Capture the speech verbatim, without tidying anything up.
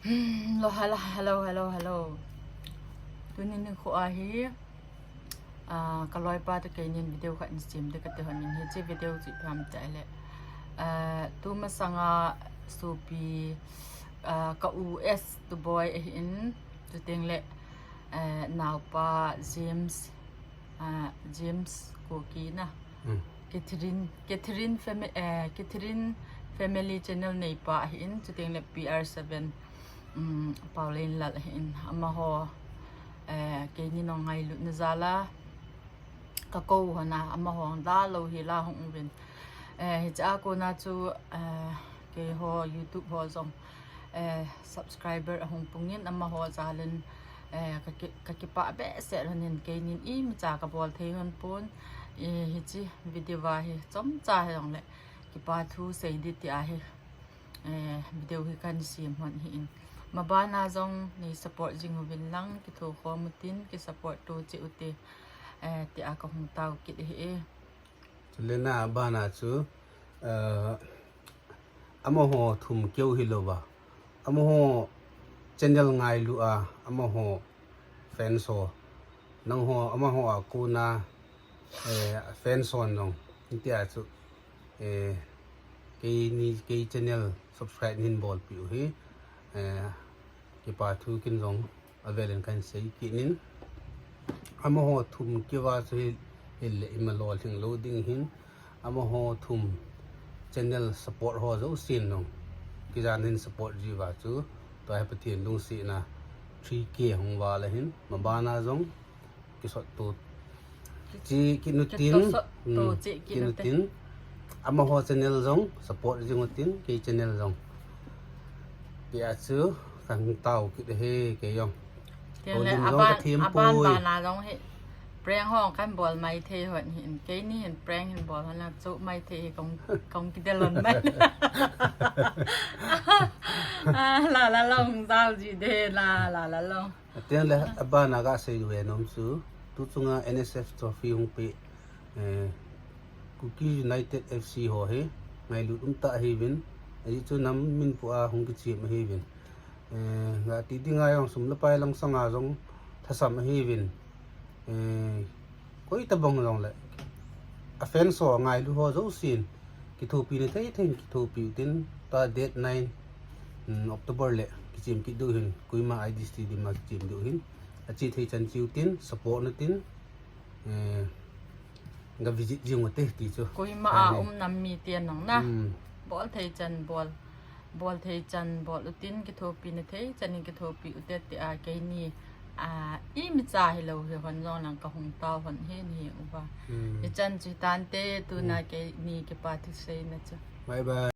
Hello, hello, hello, hello, hello. Tuni nikho ahi, ah, ka loipa toh keinin video khat in sem ding kati hon in, hiche video chu ipi ham tia le, ah, tu masanga sopi, ah, ka u S Tuboi ahin, chuteng le, eh, naopa James, ah, James Kuki na. Hmm. Catherine, Catherine fami-, eh, Catherine Family Channel neipa ahin, chuteng le P R seven, um, Pauline Lal ahin, amaho, eh, keini nong ngailutna jal a ka kou hon a, amaho dalou hi la hung uvin. Eh, hiche a kona chu, eh, keiho YouTube ho jong, eh, subscriber ahung pungin, amaho jal in, eh, ka ki-, ka kipah behseh lhon in, keinin imacha ka bol thei lhon pon, eh, hiche video a hi chomcha hijongle kipa thu sei ding tia hi, eh, video hi kan sem lhon ahin. Mabana jong nei support jing uvin lang, kithokhom utin, ki support to cheh ute, eh, tia ka hung tao kit ahi e. Chule na bana chu, eh, amaho thum keu hilouva, amaho channel ngailu a, amaho fans ho, nangho, amaho a kona, eh, fans hon jong, hitia chu, eh, keini, kei channel subscribe nahin bolpeh u hi, eh, kipa thu kin jong avel in kan sei kit in. Amaho thum keu a chu hi, hile ima lolhing lou ding ahin. Amaho thum channel support ho jousen jong, kijan hin support jiuva chu, tua hi Pathen lungsetna three K hung val ahin, mabana jong kisot to cheh kit utin, kisot to cheh kit utin. Amaho channel jong support jing utin, kei channel jong. Tia chu kan tao kit ahi kei jong. Tia le aban, aban bana jong hi prank ho kan bol mai thei hon hin, keini hin prank hin bol hon lang chu mai thei hi kong, kong kidel lhon mai. Ah, la la long jao ji de, la la la long. Tia le abana ga sei ve nom chu, tu chunga N S F trophy hung pe, eh, Kuki United F C ho hi ngailut umtah ahiuvin, ajeh chu nam min pu a hung kichem ahiuvin. Eh, ga ti dinga jong sum le pai langsanga jong thasam ahiuvin. Eh, koi tabang jongle, a fans ho, ngailu ho jousen kithopina thei thei in kithopi utin, tua date nine, um, October le kichem kit diu hin, Kohima I D Stadium a kichem diu hin, ache thei chan che utin, support utin, eh, ga visit jing ute ti chu. Kohima a um nam mite nong na. Hmm. Bol thei chan bol. Bol thei chan bol utin, kithopina thei chan in kithopi ute tia keini, ah, imacha hilou hi hon jong lang ka hung tao hon ahi, nahe uva. Hmm. Hichan chu hitante, tuna keini kipa thu seina chu. Bye bye.